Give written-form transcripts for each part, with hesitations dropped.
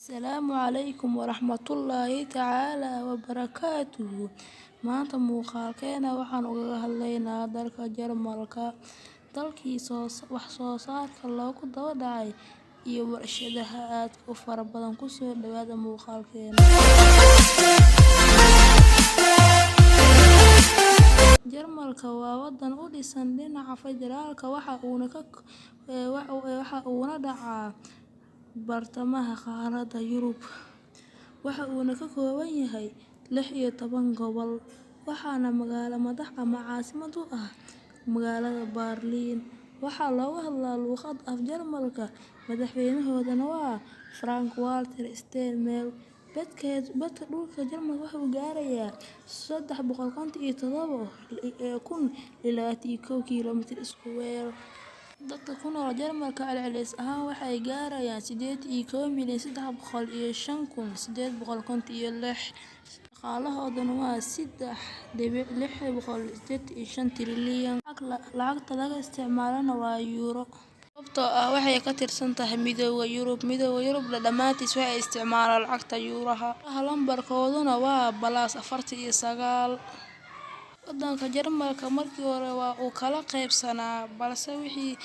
Asalaamu calaykum waraxmatullaahi tacaala wabarakaatuhu. Maanta muuqaalkeena waxaan ugaga hadlaynaa dalka Jarmalka, dalkii wax soo saarka loogu daba dhacay iyo warshadaha aadka u fara badan. Kusoo dhawaada muuqaalkeena. Jarmalka waa wadan u dhisan dhinaca federaalka, waxa uuna dhacaa bartamaha qaaradda Yurub, waxa uuna ka kooban yahay 16 gobol, waxaana magaalo madax ama caasimad u ah magaalada Berlin. Waxaa looga hadlaa luqadda af Jarmalka, madaxweynahoodana waa Frank Walter Steinmeier. Badka dhulka Jarmalka waxa uu gaarayaa 357,021 kiiloomitir iskuweer. Dadka ku nool Jarmalka celcelis ahaan waxay gaarayaan 81,305,856. Dhaqaalahooduna waa 3.685 trilyan. Lacagta laga isticmaalana waa euro. Sababtoo ah waxay ka tirsan tahay Midowga Yurub. Midowga Yurubna dhammaantiis waxay isticmaalaan lacagta yuuraha. Lambarkooduna waa +49. Wadanka Jarmalka markii hore waa uu kala qaybsanaa, balse wixii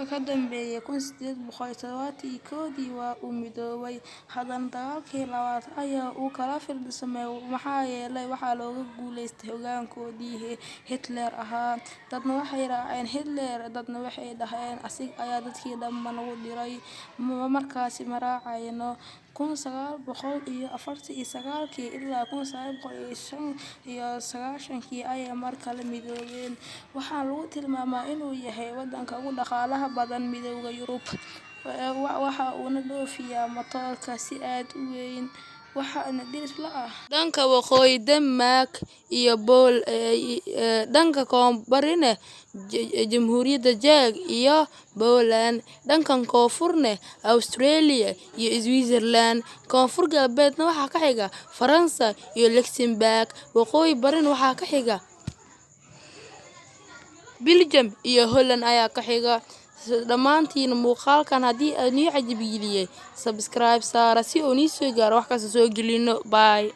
ka dambeeyay 1871dii waa uu midoobay. Haddana dagaalkii labaad ayaa uu kala firdhamay, maxaa yeelay waxaa looga guuleystay hoggaankoodii Hitler ahaa. Dadna waxay raaceen Hitler, dadna waxay dhaheen asiga ayaa dadkii dhammaan nagu diray, markaasi ma raacayno. 1949kii ilaa 1995kii ayay mar kale midoobeen. Waxaa lagu tilmaamaa inuu yahay wadanka ugu dhaqaalaha badan Midowga Yurub, waxa uuna dhoofiyaa matoorka si aad u weyn, waxaana diris la ah dhanka waqooyi Denmark iyo dhanka koonfurna Jamhuuriyadda Czech iyo Poland, dhanka koonfurna Australia iyo Switzerland, koonfur galbeedna waxaa ka xiga Faransa iyo Luxembourg, waqooyi barina waxaa ka xiga Belgium iyo Holland ayaa ka xiga. Dhammaantiin muuqaalkan haddii aad nii cajab geliyay, subscribe saara si uu nii soo gaaro wax kasta soo gelino. Bye.